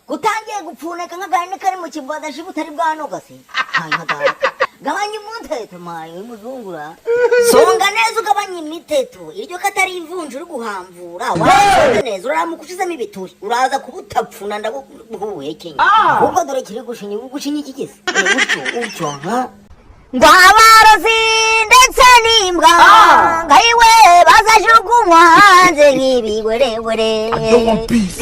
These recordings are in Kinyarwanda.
Gutangiye gupfuneka nk'agahene kari mu kibadashi butari bwanoga se. Hanyuma data, gabanya umuteto mayi w'umuzungura, songa neza ugabanye imiteto. Iryo katari ivunja uri guhamvura, wasonze neza uramuka ushizemo ibituri, uraza kubutapfuna ndaguhekenya. Ahubwo dore kiri gushinya, gushinya iki gise? Utyo utyo nka ngo abarozi ndetse n'imbwa ngayiwe bazajugunywa hanze nk'ibigwerewere.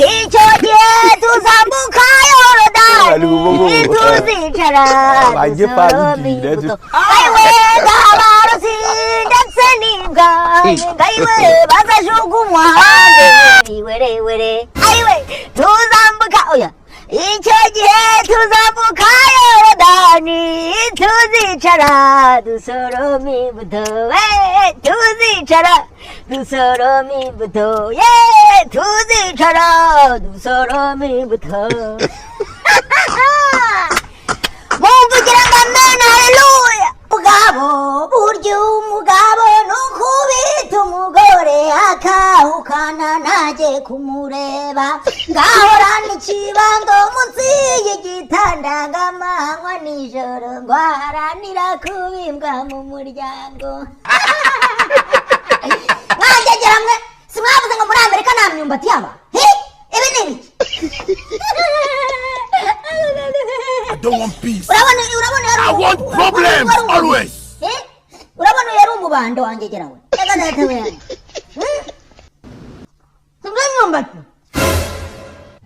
Icyo gihe tuzambuka Yorodani, tuzicara dusorome imbuto. Ngayiwe abarozi ndetse n'imbwa ngayiwe bazajugunywa hanze nk'ibigwerewere. Ayiwe, tuzambuka, oya, icyo gihe tuzambuka Yorodani, tuzicara dusorome imbuto, tuzicara dusorome imbuto, ye, tuzicara dusorome imbuto. Mumvugira ngo amen, haleluya. Mugabo, burya umugabo ni ukubita umugore akahukana ntajye kumureba, ngahorana ikibando munsi y'igitanda, ngo amanywa nijoro ngo aharanira kubimbwa mu muryango. Mwangegera mwe, simwavuze ngo muri Amerika nta myumbati yaba? Hi, ibi ni ibiki? I don't want peace. Urabona yari I want problems always. Eh? Urabona yari umubando wanjye gera we. Reka data we. Sibyo imyumbati?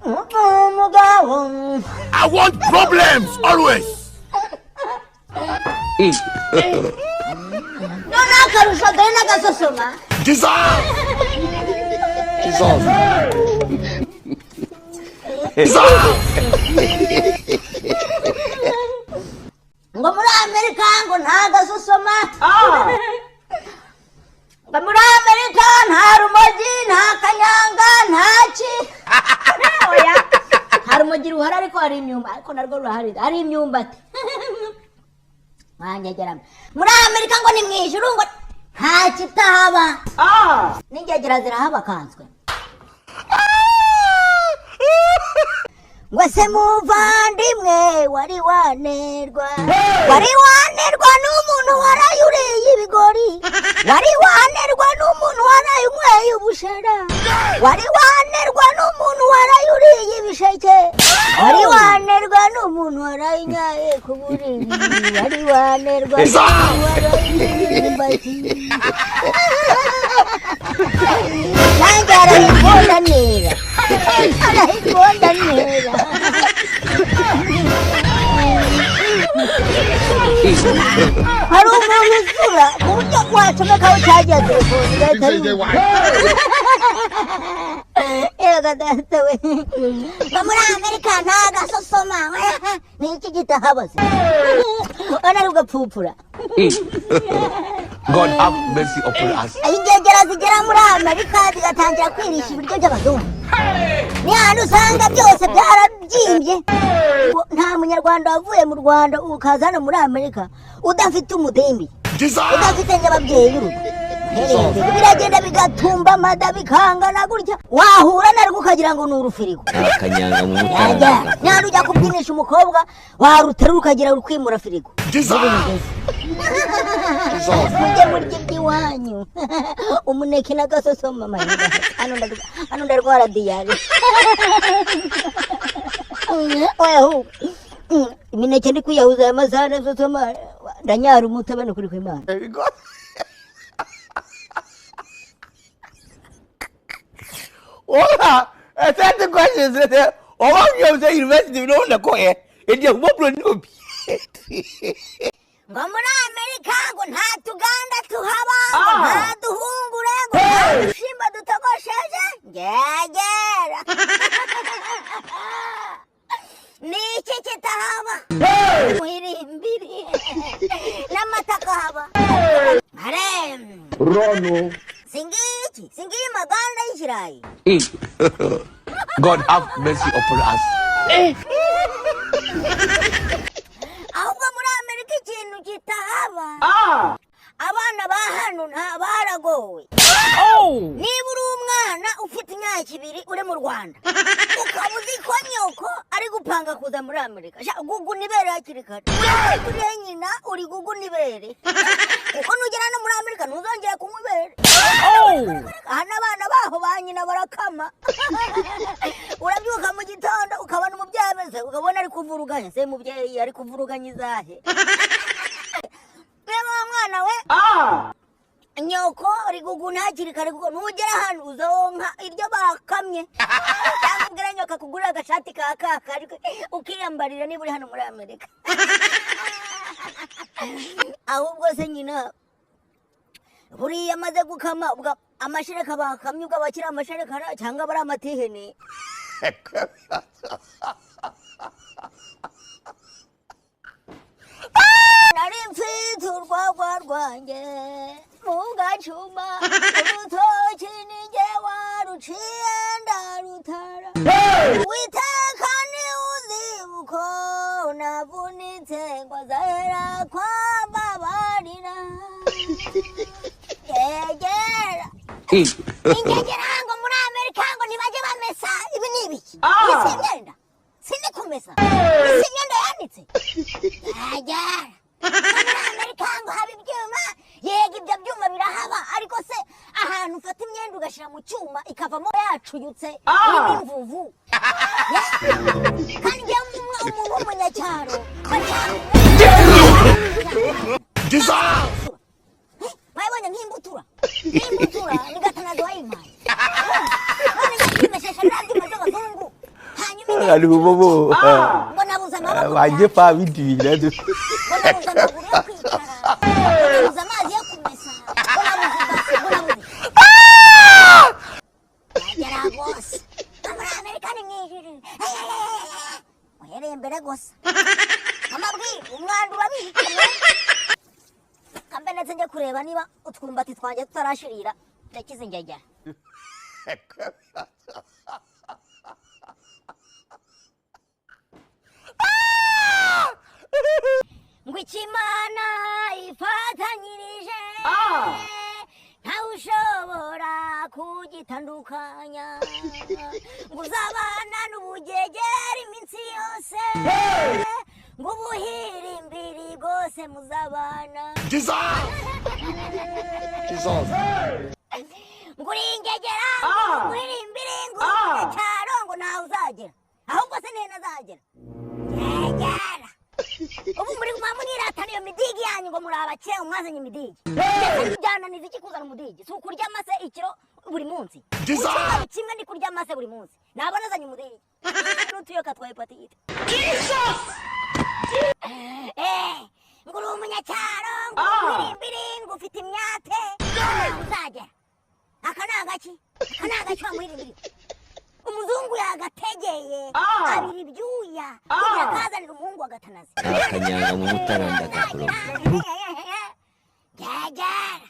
Umugabo. I want problems always. None akarusho dore n'agasosoma. Jesus! Jesus! Jesus! Ngo muri Amerika ngo nta gasosoma. Ngo muri Amerika nta rumogi, nta kanyanga, nta ki. Oya. Nta rumogi ruhari, ariko hari imyumbati, ariko narwo rurahari, hari imyumbati. Mwanyegeramo. Muri Amerika ngo ni mu ijuru, ngo nta kitahaba. N'ingegera zirahaba kanswe. Ngo se muvandimwe, wari wanerwa? Wari wanerwa n'umuntu waraye uriye ibigori? Wari wanerwa n'umuntu waraye unyweye ubushera? Wari wanerwa n'umuntu waraye uriye ibisheke? Wari wanerwa n'umuntu waraye unyaye ku buriri? Wari wanerwa n'umuntu waraye uriye imyumbati? Nanjye arayikunda nera, arayikunda nera. Hari umuntu uzura ku buryo wacomekaho cyagiye telefone igahita yumva. Yego data we, ngo muri Amerika nta gasosoma. Ni iki kitahabaze? Urabona ari ugapfupfura. God have mercy upon us. Ingegera zigera muri Amerika zigatangira kwirisha ibiryo by'abazungu, ni ahantu usanga byose byarabyimbye. Nta munyarwanda wavuye mu Rwanda ukaza hano muri Amerika udafite umudembi, udafite nyababyeyi y'urugo. Biragenda bigatumba amada bikangana gutya, wahura narwo ukagira ngo ni urufirigo. Akanyanga mu Yajya mutara. Nyari ujya kubyinisha umukobwa, waruterura ukagira uri kwimura firigo. Mujye murya iby'iwanyu, umuneke n'agasosoma. Hano ndarwara diyare. Oya, ahubwo imineke ndi kwiyahuza aya masaha n'asosoma, ndanyara umutobe ni ukuri kw'Imana. Ola, certain questions. Ọwọ́ mi ò sẹ́ university mi ló ń lẹ́kọ̀ọ́ yẹ. Èdè ẹ̀kọ́ bọ̀ ní òbí. Ngo muri Amerika ngo nta tuganda tuhaba, ngo nta duhungure, ngo nta dushimba dutogosheje. Ngegera, ni iki kitahaba? Muhirimbiri n'amata akahaba. Rono singiki, singiyi maganda y'ikirayi. God have mercy upon us. Ahubwo muri Amerika ikintu kitahaba, abana ba hano nta baragowe. Niba uri umwana ufite imyaka 2 uri mu Rwanda, ukaba uzi ko nyoko Gupanga kuza muri Amerika. Sha, gugu nibere hakiri kare. Urihe nyina? Uri gugu nibere, kuko nugera no muri Amerika ntuzongera kunywa ibere. Aha n'abana baho ba nyina barakama. Urabyuka mu gitondo ukabona umubyeyi ameze, ukabona ari kuvuruganya. Se mubyeyi ari kuvuruganya izahe? Reba wa mwana we, nyoko uri guguna hakiri kare, kuko nugera hano uzonka iryo bakamye, cyangwa ubwira nyoko akugurira agashati ka kaka, ariko ukiyambarira niba uri hano muri Amerika. Ahubwo se nyina, buriya amaze gukama, ubwo amashereka bakamye, ubwo abakiri amashereka cyangwa aba ari amatihene? Nari mfite urwagwa rwanjye mu gacuma, urutoki ninjye waruciye ndarutara. Uwiteka niwe uzi uko navunitse, ngo azahera kwambabarira. Gegera ingegera ngo muri Amerika ngo ntibajye bamesa. Ibi ni ibiki? Iyi si imyenda, sindi kumesa, iyi si imyenda yanitse. Gegera muri Amerika ngo haba ibyuma. Yego, ibyo byuma birahaba, ariko se ahantu ufata imyenda ugashyira mu cyuma ikavamo yacuyutse, irimo imvuvu? Kandi njyewe umuntu w'umunyacyaro. Jesus! Mwabonye nk'imbutura? Nk'imbutura ni Gatanazi wayimpaye. None njya kwimeshesha biriya byuma by'abazungu, hanyuma Awurade hu mmɔbɔ. ngo nabuze amaboko Wagye paa bi di nyina do. ngo nabuze amaguru yo kwicara, ngo nabuze amazi yo kumesa, ngo nabuze ibase, ngo nabuze. Yagera rwose no muri Amerika ni mu ijuru. Uhereye imbere gusa amabwire, umwanda urabika. Kambe ndetse njye kureba niba utwumbati twanjye tutarashirira. Ndakize ingegera. Ngo ikimana ifatanyirije ntawe ushobora kugitandukanya, ngo uzabana n'ubugegera iminsi yose, ngo ubuhirimbiri bwose muzabana. Jesus! Jesus! Ngo uri ingegera, ngo uhirimbiri, ngo uri umunyacyaro, ngo ntawe uzagera. Ahubwo se nihe nazagera? Gegera, ubu muri muba mwiratana iyo midigi yanyu ngo muri abakire, ngo mwazanye imidigi. Ndetse byananiza iki kuzana umudigi? Si ukurya amase ikiro buri munsi? Jesus! Icyumweru kimwe ndi kurya amase buri munsi, naba nazanye umudigi n'utuyoka twa hepatite. Ngo uri umunyacyaro, ngo uri umuririmbiri, ngo ufite imyate, ntawe uzagera. Aka ni agaki? Aka ni agaki wa muhirimbiri? Umuzungu yagategeye abira ibyuya kugira kazanira umuhungu wa Gatanazi. Akanyanga mu mutara ndagakuroga. Gegera,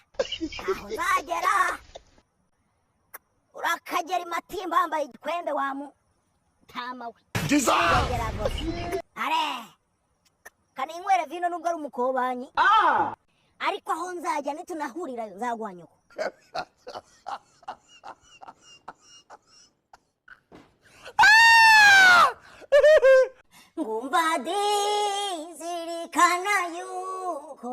aho uzagera urakagera imatimba wambaye igikwembe wa mutama we. Jesus! Gegera rwose. Are kaninywere vino, nubwo ari umukobanyi, ariko aho nzajya nitunahurirayo nzaguha nyoko. Ngumva zirikana yuko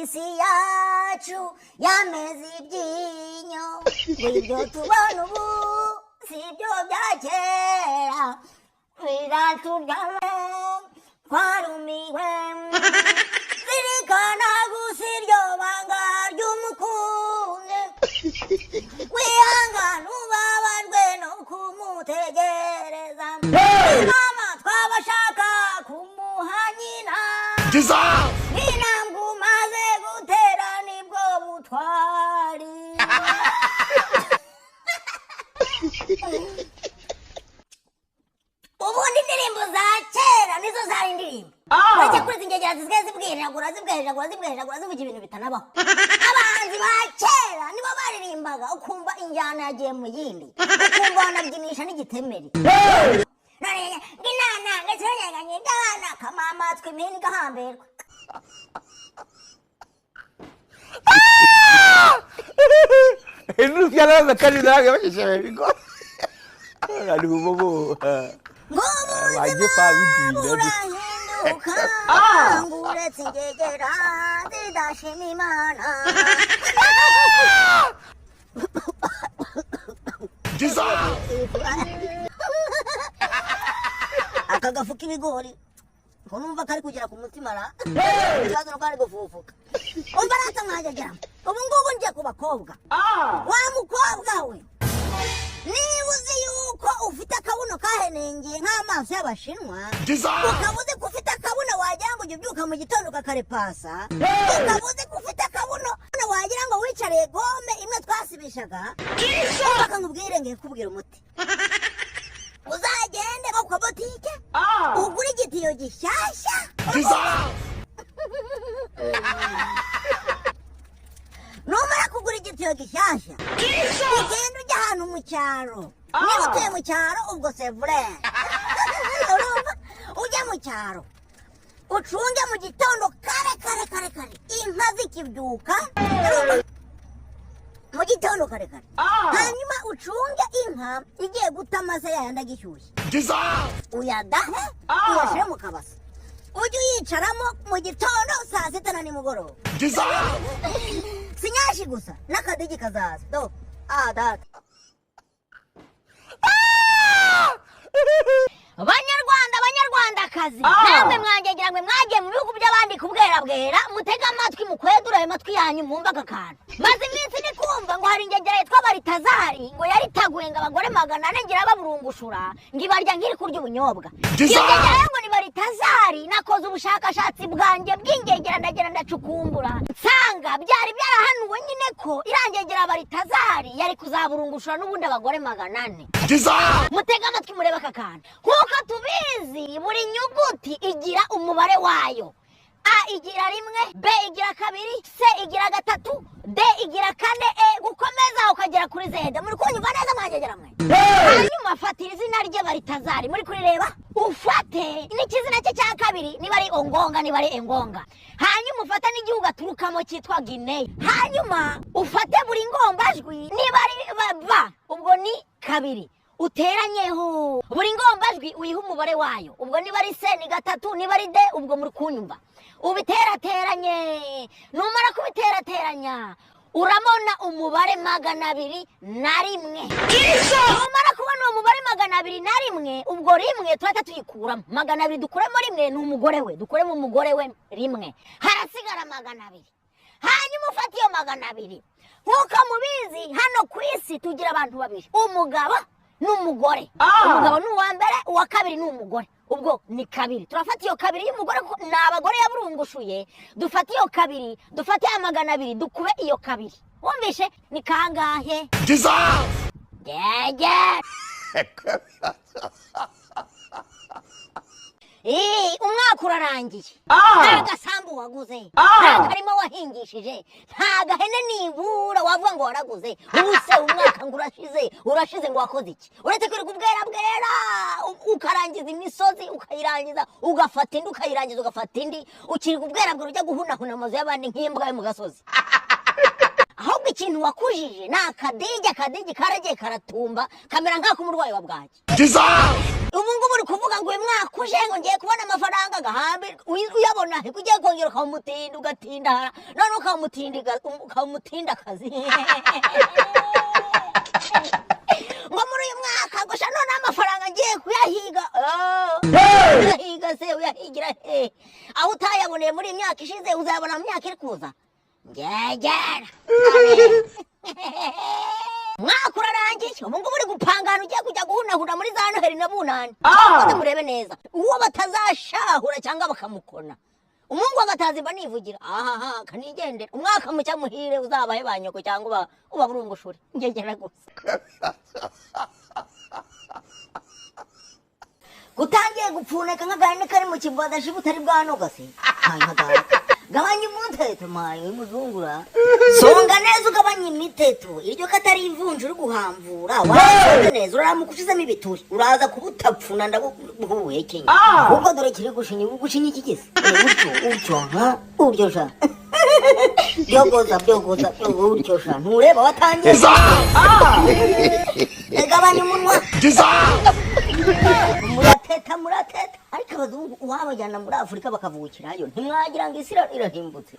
isi yacu yameze ibyinyo, ngo ibyo tubona ubu si byo bya kera, biratugame twarumiwe. Zirikana gusa iryo banga ry'umukunzi, wihangane ubabajwe no kumutegereza. Mama twabashaka kumuha nyina. Jesus! Intambwe umaze gutera nibwo butwari. Ubundi indirimbo za kera nizo zari indirimbo. Uretse kuri izi ngegera zisigaye zibwiragura, zibwiragura, zibwiragura, zivuga ibintu bitanabaho. Abahanzi ba kera nibo baririmbaga ukumva injyana yagiye mu yindi, ukumva banabyinisha n'igitemeri. None nginana ngakiranyeganye abana kamamatwi imihini igahambirwa. Enu fiala bɛka ne naa bɛhyehyɛ baabi kɔ. Awurade hu mmɔbɔ. Ngo umuntu Wagye paa wodi na bi. Burahinduka ngo uretse ingegera zidashima Imana. Aka gafu k'ibigori ko numva kari kugera ku mutima ra, ikibazo nuko kari gufufuka. Umva rata mwagegera, ubu ngubu ngiye ku bakobwa. Wa mukobwa we, niba uzi yuko ufite akabuno kahenengeye nk'amaso y'Abashinwa, ukaba uzi ko ufite akabuno wagira ngo ujya ubyuka mu gitondo ukakarepasa, ukaba uzi ko ufite akabuno wagira ngo wicariye gome imwe twasibishaga, bakangubwire ngiye kubwira umuti. Uzagende nko kwa botike ugure igitiyo gishyashya. Numara kugura igitiyo gishyashya, ugende ujya ahantu mu cyaro. Niba utuye mu cyaro, ubwo sevure urumva, ujye mu cyaro ucunge mu gitondo kare kare kare kare, inka zikibyuka, urumva? Mu gitondo kare kare, hanyuma ucunge inka igiye guta amase yayandi agishyushye, uyadahe, uyashyire mu kabase, ujye uyicaramo mu gitondo, saa sita na nimugoroba. Sinyashi gusa, n'akadigi kazaza do. Ah data. Banyarwanda, banyarwandakazi, namwe mwangegira mwe mwagiye mu bihugu by'abandi kubwerabwera, mutege amatwi, mukwedure ayo matwi yanyu, mwumve aka kantu. Maze iminsi ni kumva ngo hari ingegera yitwa Baritazari, ngo yaritaguye ngo abagore 400 ngira baburungushura, ngo ibarya nk'iri kurya ubunyobwa. Iyo ngegera rero ngo ni Baritazari. Nakoze ubushakashatsi bwanjye bw'ingegera, ndagera ndacukumbura, nsanga byari byarahanuwe nyine ko irangegera Baritazari yari kuzaburungushura n'ubundi abagore 400. Mutege amatwi murebe aka kantu. Nk'uko tubizi, buri nyuguti igira umubare wayo. A igira 1, B igira 2, C igira 3, D igira 4, E gukomeza ukagera kuri Z. Muri kunyumva neza mwagegera mwe? Hanyuma fatira izina rye Baritazari, muri kurireba, ufate n'ikizina cye cya kabiri, niba ari Ongonga, niba ari Engonga. Hanyuma ufate n'igihugu aturukamo cyitwa Guinea. Hanyuma ufate buri ngombajwi, niba ari ba, ubwo ni 2, uteranyeho buri ngombajwi uyihe umubare wayo. Ubwo niba ari C ni 3, niba ari D, ubwo muri kunyumva, ubiterateranye. Numara kubiterateranya uramona umubare 201. Numara kubona uwo mubare 201, ubwo 1 turahita tuyikuramo. 200 dukuremo 1 ni umugore we, dukuremo umugore we 1, harasigara 200. Hanyuma ufate iyo 200. Nk'uko mubizi, hano ku isi tugira abantu babiri, umugabo n'umugore. Umugabo ni uwa mbere, uwa kabiri ni umugore, ubwo ni 2. Turafata iyo 2 y'umugore kuko ni abagore yaburungushuye. Dufate iyo 2, dufate ya 200, dukube iyo 2. Wumvishe ni kangahe? Gege. Umwaka urarangiye, nta gasambu waguze, nta karima wahingishije, nta gahene nibura wavuga ngo waraguze. Ubu se umwaka ngo urashize, urashize ngo wakoze iki? Uretse kwirirwa ubwerabwera, ukarangiza imisozi ukayirangiza, ugafata indi ukayirangiza, ugafata indi, ukirirwa ubwerabwera ujya guhunahuna amazu y'abandi nk'imbwa yo mu gasozi. Ahubwo ikintu wakujije ni akadigi, akadigi karagiye karatumba kamera nk'ak'umurwayi wa bwaki. Ubu ngubu uri kuvuga ngo uyu mwaka uje ngo ngiye kubona amafaranga, gahambe uyabona he? Ugiye kongera ukamutinda, ugatindahara, none ukamutinda akazi. Ngo muri uyu mwaka ngo sha none amafaranga ngiye kuyahiga. Uyahiga se uyahigira he? Aho utayaboneye muri iyi myaka ishize uzayabona mu myaka iri kuza. Ngegera. Mwaka urarangiye, ubu ngubu uri gupanga ahantu ugiye kujya guhunahura muri za Noheli na Bunani. Maze murebe neza uwo batazashahura cyangwa bakamukona, umungu agatazimba nivugira ahaha kanigendera. Umwaka mucya muhire uzabahe ba nyoko cyangwa uba burungushure. Ngegera gusa. Gutangiye gupfuneka nk'agahene kari mu kibadashi butari bwanoga se. Gabanya umuteto mayi w'umuzungura. Songa neza ugabanye imiteto. Iryo katari imvunja uri guhamvura. Wasonze neza uramuka ushizemo ibituri. Uraza kubutapfuna ndaguhekenya. Ubwo dore kiri gushinya, gushinya iki gise? Utyo, utyo, ha? Utyo sha. Byogoza, byogoza, utyo sha. Ntureba watangiye. Gabanya umunwa. Murateta, murateta. Ariko abazungu uwabajyana muri Afurika bakavukirayo, ntimwagira ngo isi irahimbutse,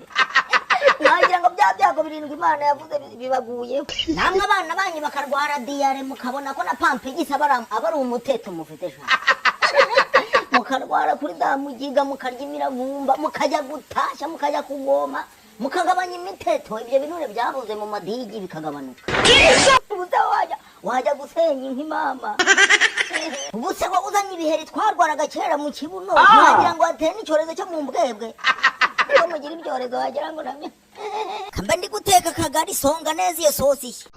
mwagira ngo bya byago birindwi Imana yavuze bibaguyeho. Namwe abana banyu bakarwara diyare, mukabona ko na pampegisi aba ari umuteto mufite sha, mukarwara kuri za mugiga, mukarya imiravumba, mukajya gutashya, mukajya kuvoma, mukagabanya imiteto, ibyo binure byabuze mu madigi bikagabanuka. Ubu se wajya gusenya inkwi mama? Ubu se wowe uzanye ibiheri twarwaraga kera mu kibuno, wagira ngo hateye n'icyorezo cyo mu mbwebwe? Ko mugira ibyorezo wagira ngo namwe. Kamba ndi guteka akagari, songa neza iyo sosi ishya.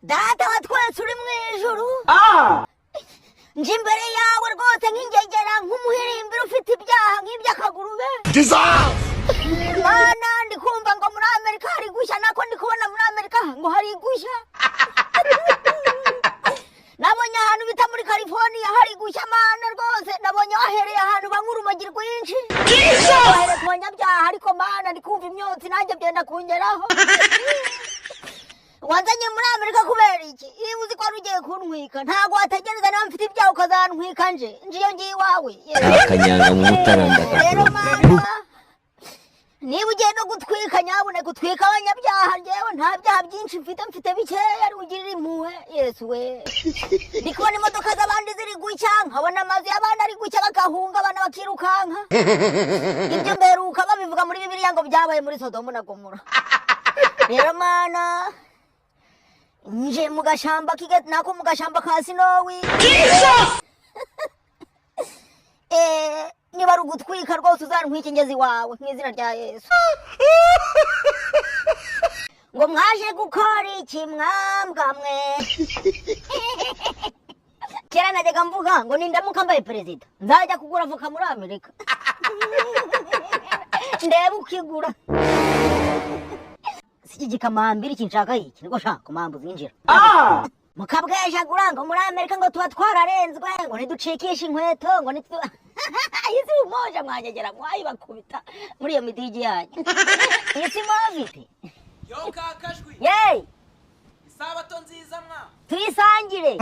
Data wa twese uri mu ijuru, nje imbere yawe rwose nk'ingegera, nk'umuhirimbiri ufite ibyaha nk'iby'akagurube. Jesus! Mana, ndi kumva ngo muri Amerika hari gushya, nako ndi kubona muri Amerika ngo hari gushya. Nabonye ahantu bita muri California hari gushya. Mana, rwose nabonye wahereye ahantu banywa urumogi rwinshi, wahereye ku banyabyaha. Ariko Mana, ndi kumva imyotsi nanjye byenda kungeraho. Wanzanye muri Amerika kubera iki? Iyo uzi ko wari ugiye kuntwika, ntabwo wategereza niba mfite ibyaha ukazantwika nje iyo ngiye iwawe. Akanyanga mu Mutara Rero ndagakuruma. Mana, niba ugiye no gutwika, nyabuneka utwika abanyabyaha. Njyewe nta byaha byinshi mfite, mfite bikeya, ari ugirira impuhwe. Yesu we, ndi kubona imodoka z'abandi ziri gucya, nkabona amazu y'abandi ari gucya, bagahunga, abana bakirukanka. Ibyo mberuka babivuga muri Bibiliya ngo byabaye muri Sodomu na Gomora. Rero Mana, nje mu gashamba kige nako mu gashamba ka sinowi. Niba ari ugutwika rwose, uzantwike ingezi wawe mu izina rya Yesu. Ngo mwaje gukora iki mwambwa mwe? Kera najyaga mvuga ngo nindamuka mbaye perezida, nzajya kugura avoka muri Amerika ndebe uko igura. Si iki gikamambiri kinshaka iki niko shaka kumambu zinjira mukabwejagura ngo muri Amerika ngo tuba twararenzwe, ngo ntiducikishe inkweto, ngo ntitu isi umoja mwanyegera mwayibakubita muri iyo midigi yanyu. Isi mwafite. Yo kakajwi. Yeyi. Isabato nziza mwa. Tuyisangire.